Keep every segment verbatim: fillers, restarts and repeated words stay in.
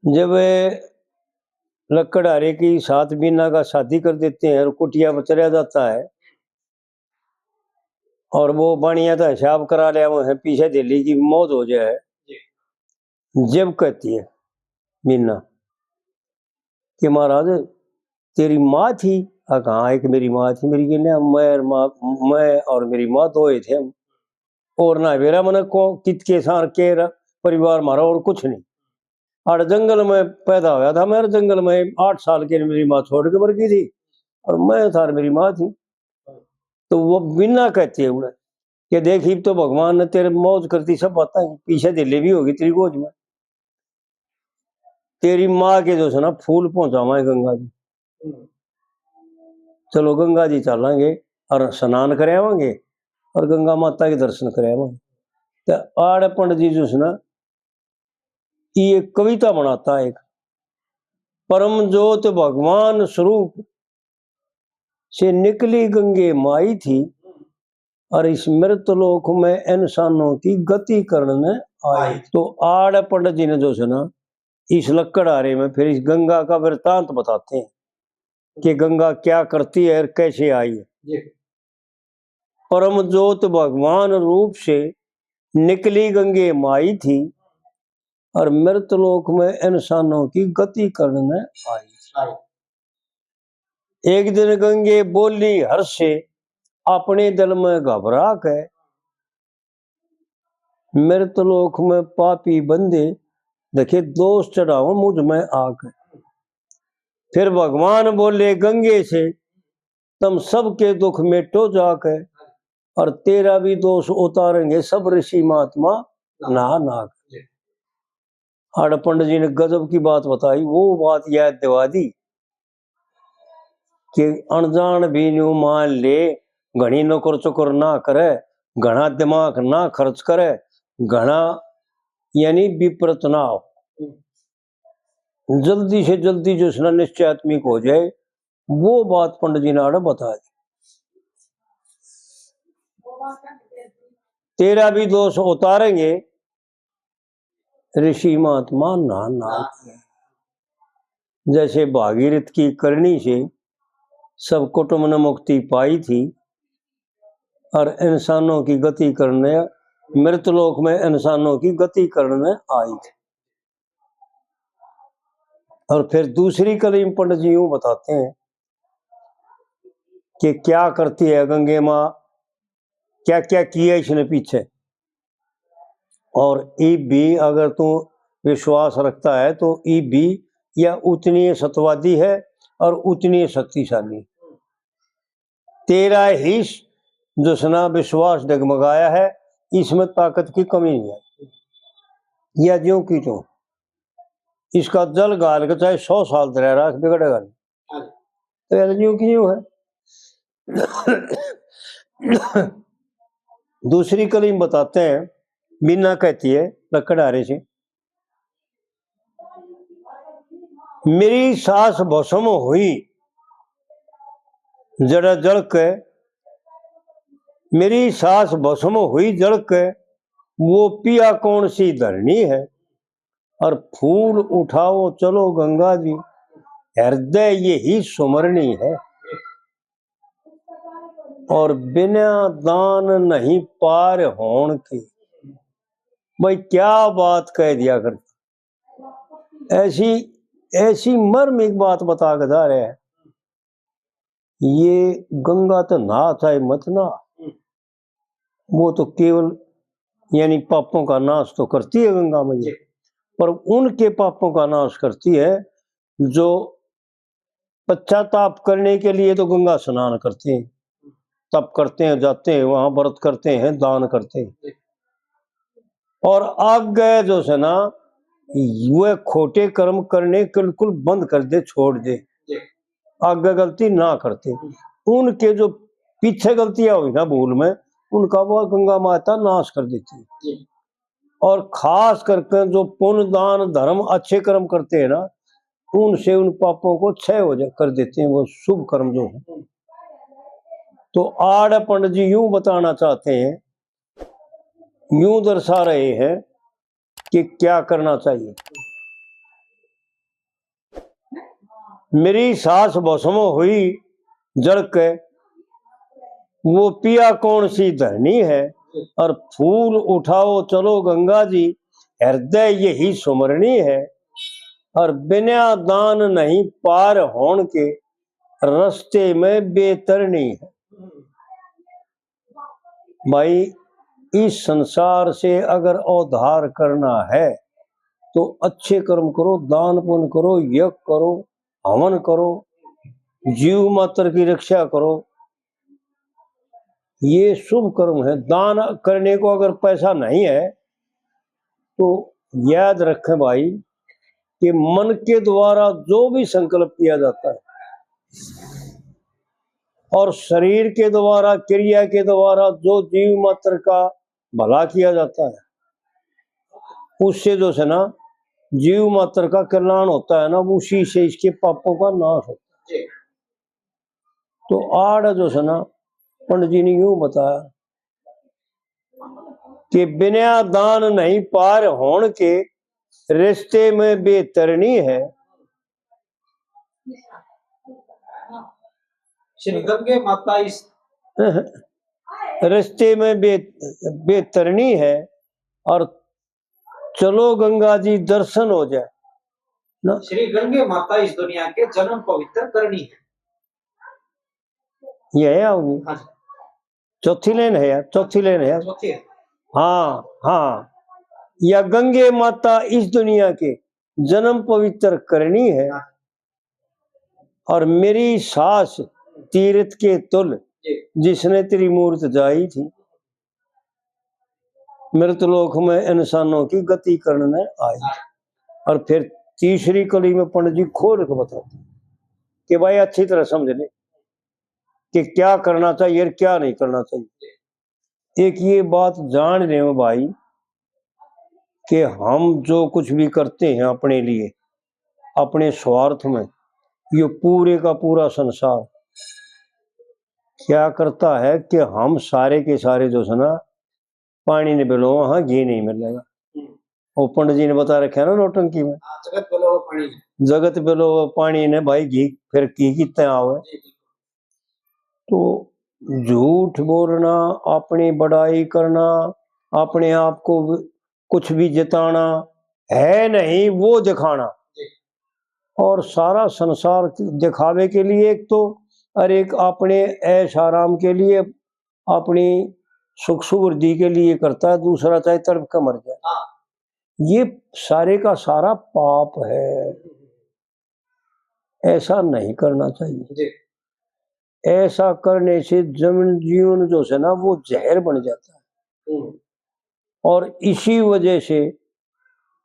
जब लक्कड़हारे की सात बीना का शादी कर देते हैं और कुटिया पर चला जाता है, और वो बाणिया तो हिसाब करा लिया, वो है पीछे धेली की मौत हो जाए। जब कहती है बीना कि महाराज, तेरी माँ थी? आ कहा, एक मेरी माँ थी, मेरी कहने, मैं और माँ, मैं और मेरी माँ दो ही थे हम। और ना बेरा मने को कित के सार के र-, परिवार मारा और कुछ नहीं। आड़ जंगल में पैदा होया था मैं, जंगल में आठ साल के मेरी माँ छोड़ के मर गई थी और मैं था और मेरी माँ थी। तो वो बिना कहते हुए कि देख, इब तो भगवान ने तेरे मौज कर दी, सब बातें पीछे धेले भी होगी तेरी गोद में। तेरी माँ के जो है ना फूल पहुंचावांगे गंगा जी। चलो गंगा जी चलांगे और स्नान करावांगे और गंगा माता के दर्शन करावांगे। तो आड़ पंडित जी जो है ना ये कविता बनाता है एक, परम जोत भगवान स्वरूप से निकली गंगे माई थी, और इस मृत लोक में इंसानों की गति करने आई। तो आड़ पंडित जी ने जो है ना इस लक्कड़हारे में फिर इस गंगा का वृत्तांत बताते हैं कि गंगा क्या करती है और कैसे आई है। परम जोत भगवान रूप से निकली गंगे माई थी, और मृत लोक में इंसानों की गति करने आई। एक दिन गंगे बोली हर्ष से अपने दिल में घबरा के, मृत लोक में पापी बंदे देखे दोष चढ़ाओ मुझ में आके। फिर भगवान बोले गंगे से, तुम सबके दुख मेटो जाके, और तेरा भी दोष उतारेंगे सब ऋषि महात्मा नहा नहा के। आड़ पंडित जी ने गजब की बात बताई, वो बात याद दिवा दी कि अनजान भी न्यू मान ले, घणी नकर चकर ना करे, घणा दिमाग ना खर्च करे, घणा यानी विपरीत ना हो, जल्दी से जल्दी जो है ना निश्चयात्मिक हो जाए। वो बात पंडित जी ने आड़े बता दी। तेरा भी दोष उतारेंगे ऋषि महात्मा नहा नहा के। जैसे भागीरथ की करनी से सब कुटुंब ने मुक्ति पाई थी और इंसानों की गति करने, मृत लोक में इंसानों की गति करने आई थी। और फिर दूसरी कली में पंडित जी यूं बताते हैं कि क्या करती है गंगे माँ, क्या क्या किया इसने पीछे। और इब भी अगर तू विश्वास रखता है तो इब भी यह उतनी ही सत्यवादी है और उतनी ही शक्तिशाली। तेरा ही स-, जो है ना विश्वास डगमगाया है, इसमें ताकत की कमी नहीं है। या ज्यों की त्यों इसका जल गाल के चाहे सौ साल तक रह रहा, बिगड़ेगा नहीं। तो यार यूं की यूं है। दूसरी कली में बताते हैं, बीना कहती है लक्कड़हारे से, मेरी सास भस्म हुई जड़ा जल के, मेरी सास भस्म हुई जल के, वो पिया कौन सी धरनी है। और फूल उठाओ चलो गंगा जी, हृदय यही सुमरनी है। और बिना दान नहीं पार होण की। भाई क्या बात कह दिया करता। ऐसी, ऐसी मर्मिक बात बता के जा रहे हैं। ये गंगा तो नहा चाहे मत नहा, वो तो केवल यानी पापों का नाश तो करती है गंगा मैया, पर उनके पापों का नाश करती है जो पश्चाताप करने के लिए तो गंगा स्नान करते हैं, तप करते हैं, जाते हैं वहां, व्रत करते हैं, दान करते हैं। और आगे जो है ना, वह खोटे कर्म करने बिल्कुल बंद कर दे, छोड़ दे, आगे गलती ना करते। उनके जो पीछे गलतियां हुई ना भूल में, उनका वो गंगा माता नाश कर देती है। और खास करके जो पुण्य, दान, धर्म, अच्छे कर्म करते हैं ना, उनसे उन पापों को क्षय हो जा, कर देते हैं वो शुभ कर्म जो है। तो आड़ पंडित जी यूं बताना चाहते हैं, यूं दर्शा रहे हैं कि क्या करना चाहिए। मेरी सास भस्म हुई जल के, वो पिया कौन सी धरनी है। और फूल उठाओ चलो गंगा जी, हृदय यही सुमरनी है। और बिना दान नहीं पार होण के, रस्ते में बेतरनी है। भाई, इस संसार से अगर उद्धार करना है तो अच्छे कर्म करो, दान पुण्य करो, यज्ञ करो, हवन करो, जीव मात्र की रक्षा करो। ये शुभ कर्म है। दान करने को अगर पैसा नहीं है तो याद रखें भाई कि मन के द्वारा जो भी संकल्प किया जाता है और शरीर के द्वारा, क्रिया के द्वारा जो जीव मात्र का भला किया जाता है, उससे जो है ना, जीव मात्र का कल्याण होता है ना, उसी से इसके पापों का नाश होता है। तो आड़ जो है ना, पंडित जी ने यूं बताया कि बिना दान नहीं पार होण के, रिश्ते में बेतरनी है। श्री गंगे माता इस रिश्ते में बे बेतरनी है। और चलो गंगा जी दर्शन हो जाए ना। श्री गंगे माता इस दुनिया के जन्म पवित्र करनी है। ये है आओगी। हाँ जी। चौथी लाइन है यार, चौथी लाइन है यार। चौथी है। हाँ, हाँ। या गंगे माता इस दुनिया के जन्म पवित्र करनी है। हाँ। और मेरी सास तीर्थ के तुल, जी। जिसने तेरी मूर्त जाई थी, मृत लोक में इंसानों की गति करने आई। और फिर तीसरी कली में पंडित जी खोल के बताते कि भाई, अच्छी तरह समझ ले कि क्या करना चाहिए और क्या नहीं करना चाहिए। एक ये बात जान लें भाई कि हम जो कुछ भी करते हैं अपने लिए, अपने स्वार्थ में, ये पूरे का पूरा संसार क्या करता है कि हम सारे के सारे जो है ना, पानी ने बेलो, हाँ, घी नहीं मिलेगा। हम्म। वो पंडित जी ने बता रखा है ना नौटंकी में, हाँ, जगत बेलो पानी। जगत बेलो पानी ने भाई, घी फिर घी कितने आवे? जी, बिल्कुल। तो झूठ बोलना, अपनी बड़ाई करना, अपने आप को कुछ भी जताना है नहीं, वो दिखाना। जी। और सारा संसार दिखावे के लिए एक तो, और एक अपने ऐश आराम के लिए, अपनी सुख समृद्धि के लिए करता है, दूसरा चाहे तड़प के मर जाए। हाँ। ये सारे का सारा पाप है। ऐसा नहीं करना चाहिए। जी। ऐसा करने से जन जीवन जो है ना, वो जहर बन जाता है। हम्म। और इसी वजह से,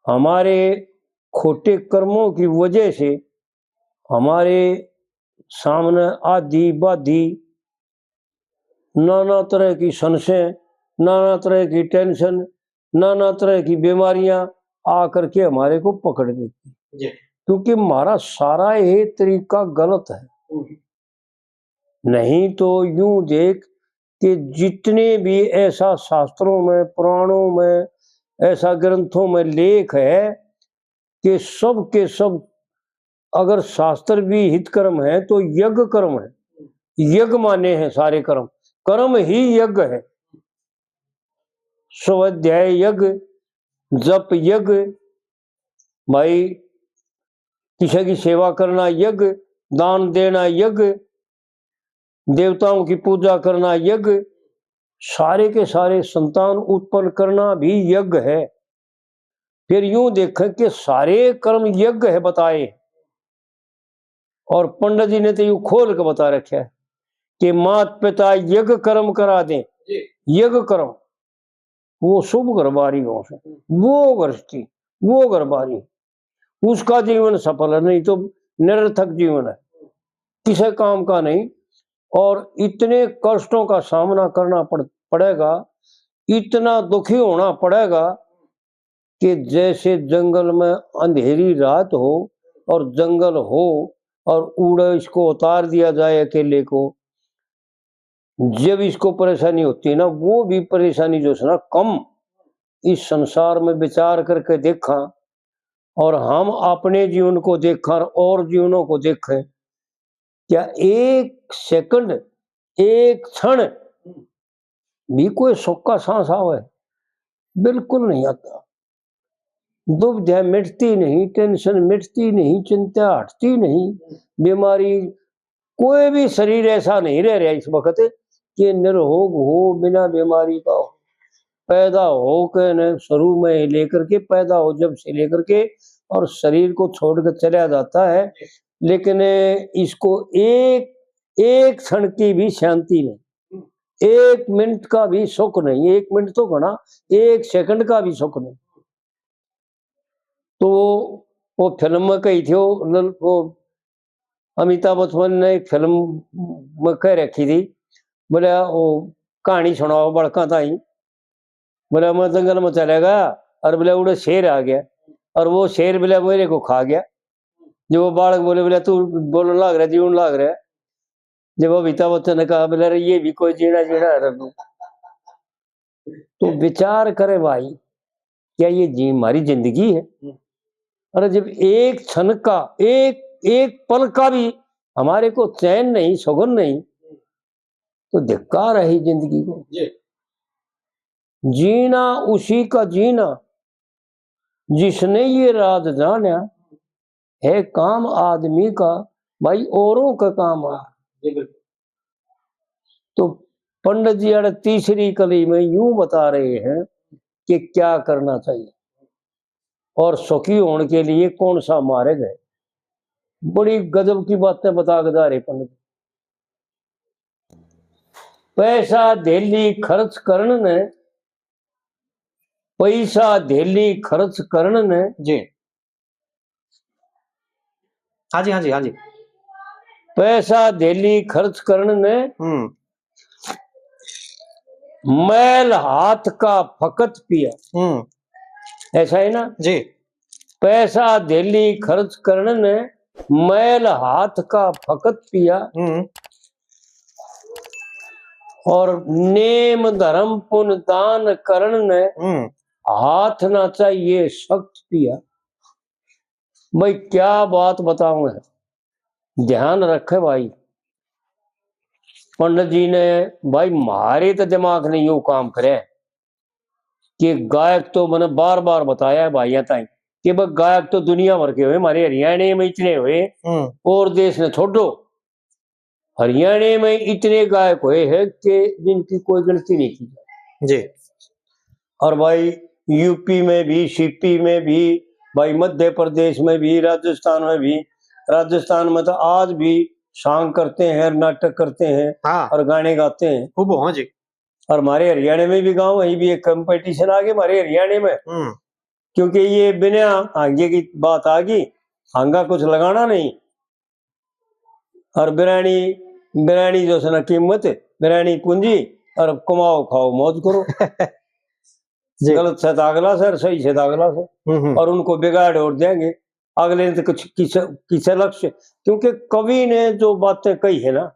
हमारे खोटे कर्मों की वजह से हमारे सामने आधी बाधी नाना तरह की संशय, नाना तरह की tension, नाना तरह की बीमारियां आ करके हमारे को पकड़ लेती। जी। क्योंकि हमारा सारा ये तरीका गलत है। हम्म। नहीं तो यूं देख कि जितने भी ऐसा शास्त्रों में, पुराणों में, ऐसा ग्रंथों में लेख है कि सब के सब अगर शास्त्र भी हित कर्म है तो यज्ञ कर्म है, यज्ञ माने हैं सारे कर्म, कर्म ही यज्ञ है। स्वाध्याय यज्ञ, जप यज्ञ, भाई किसी की सेवा करना यज्ञ, दान देना यज्ञ, देवताओं की पूजा करना यज्ञ, सारे के सारे संतान उत्पन्न करना भी यज्ञ है। फिर यूं देखें कि सारे कर्म यज्ञ है बताए, और पंडित जी ने तो यूं खोल के बता रखा है कि मात पिता यज्ञ कर्म करा दें। जी। यज्ञ कर्म, वो शुभ घर बारी हो से, वो गृहस्थी, वो घर बारी, उसका जीवन सफल है, नहीं तो निरर्थक जीवन है, किसी काम का नहीं। और इतने कष्टों का सामना करना पड़, पड़ेगा, इतना दुखी होना पड़ेगा कि जैसे जंगल में अंधेरी रात हो और जंगल हो और उड़े इसको उतार दिया जाए अकेले को, जब इसको परेशानी होती है ना, वो भी परेशानी जो है ना कम। इस संसार में विचार करके देखा और हम अपने जीवन को देखें और जीवनों को देखें, क्या एक सेकंड, एक क्षण भी कोई सुख का सांस आवे? बिल्कुल नहीं आता। दुविधा मिटती नहीं, टेंशन मिटती नहीं, चिंता हटती नहीं, बीमारी, कोई भी शरीर ऐसा नहीं रह रहा इस वक्त कि निरोग हो, बिना बीमारी का हो। पैदा हो के न शुरू में लेकर के, पैदा हो जब से लेकर के, और शरीर को छोड़ के चला जाता है, लेकिन इसको एक, एक क्षण की भी शांति नहीं, एक मिनट का भी सुख नहीं, एक मिनट तो घना, एक सेकंड का भी सुख नहीं। तो वो, वो फिल्म में कही थी, वो लल-, वो अमिताभ बच्चन ने एक फिल्म में कह रखी थी, बोले, "वो कहानी सुनाओ बड़का ताई।" बोले, "मैं जंगल में चला गया और बोले उड़े शेर आ गया, और वो शेर बोले मेरे को खा गया।" जो वो बालक बोले, बोले, "तू बोलने लाग रहा, जीवन लाग रहा।" जब अमिताभ बच्चन ने कहा, बोले, "अरे, ये भी कोई जीना जीना है रे तू।" तो विचार करे भाई, क्या ये जी हमारी जिंदगी है? अरे, जब एक क्षण का, एक, एक पल का भी हमारे को चैन नहीं, सुगन नहीं, तो धिक्कार है ही जिंदगी को। जी। जीना उसी का जीना, जिसने ये राज जाना, है काम आदमी का, भाई, औरों का काम आ। जी, बिल्कुल। तो पंडित जी अरे तीसरी कली में यूं बता रहे हैं कि क्या करना चाहिए और सुखी होने के लिए कौन सा मार्ग है। बड़ी गजब की बातें बता के जा रहे पंडित। पैसा धेली खर्च करण ने, पैसा धेली खर्च करण ने, जी। हाँ जी, हाँ जी, हाँ जी। पैसा धेली खर्च करण ने, हम्म। मैल हाथ का फकत पिया। हम्म। ऐसा है ना? जी। पैसा धेली खर्च करण ने, मैल हाथ का फकत पिया। हम्म। और नेम धर्म पुण्य दान करण ने, हम्म। हाथ ना चाहिए सख्त पिया। भाई, क्या बात बताऊं है, ध्यान रखे भाई। पंडित जी ने, भाई, म्हारे तो दिमाग ने यो काम करे कि गायक तो मैंने बार बार बताया है भाइयां ताई कि भाई, गायक तो दुनिया भर के हुए, हमारे हरियाणा में इतने हुए, हम्म। और देश ने छोड़ो, हरियाणा में इतने गायक हुए हैं कि जिनकी कोई गलती नहीं की जाए। जी। और भाई, यूपी में भी, सीपी में भी, भाई, मध्य प्रदेश में भी, राजस्थान में भी, राजस्थान में तो आज भी song करते हैं, नाटक करते हैं, हाँ। और गाने गाते हैं। खूब, हाँ जी। और हमारे हरियाणा में भी गाँव, वहीं भी एक competition आ गया हमारे हरियाणा में। हम्म। क्योंकि ये बिना हांगे की बात आ गई, हांगा कुछ लगाना नहीं। और बिरानी, बिरानी जो से ना कीमत, बिरानी पूंजी, और कमाओ खाओ मौज करो। जी। गलत से तो अगला से, सही से तो अगला से। हम्म, हम्म। और उनको बिगाड़ और देंगे। अगले ने तो कुछ किसे, किसे लक्ष्य, क्योंकि कवि ने जो बातें कही है ना,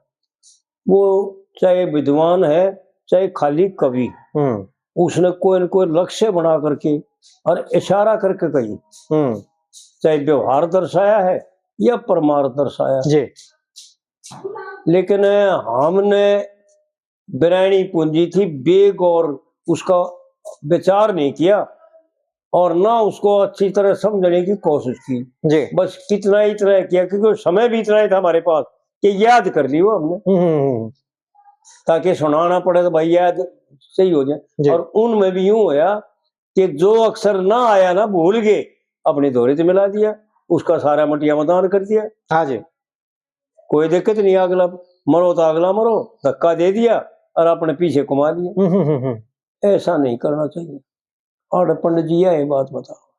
वो चाहे विद्वान है, चाहे खाली कवि, हम्म। उसने कोई न कोई लक्ष्य बना करके और इशारा करके कही। हम्म। चाहे व्यवहार दर्शाया है या परमार्थ दर्शाया है। जी। लेकिन हमने बिरानी पूंजी थी, बेगौर उसका विचार नहीं किया और ना उसको अच्छी तरह समझने की कोशिश की। जी। बस कितना, इतना किया, क्योंकि उस समय भी इतना ही था हमारे पास कि याद कर ली वो हमने, हम्म, हम्म, हम्म। ताकि सुनाना पड़े तो भाई याद सही हो जाए। जी। और उनमें भी यूं होया कि जो अक्षर ना आया ना, भूल गए, अपनी धोरे से मिला दिया, उसका सारा मटिया में दान कर दिया। हाँ जी। कोई दिक्कत नहीं, अगला मरो तो अगला मरो, धक्का दे दिया और अपने पीछे कमा लिया। हम्म, हम्म, हम्म, हम्म। ऐसा नहीं करना चाहिए। और पंडित जी, यह बात बताओ,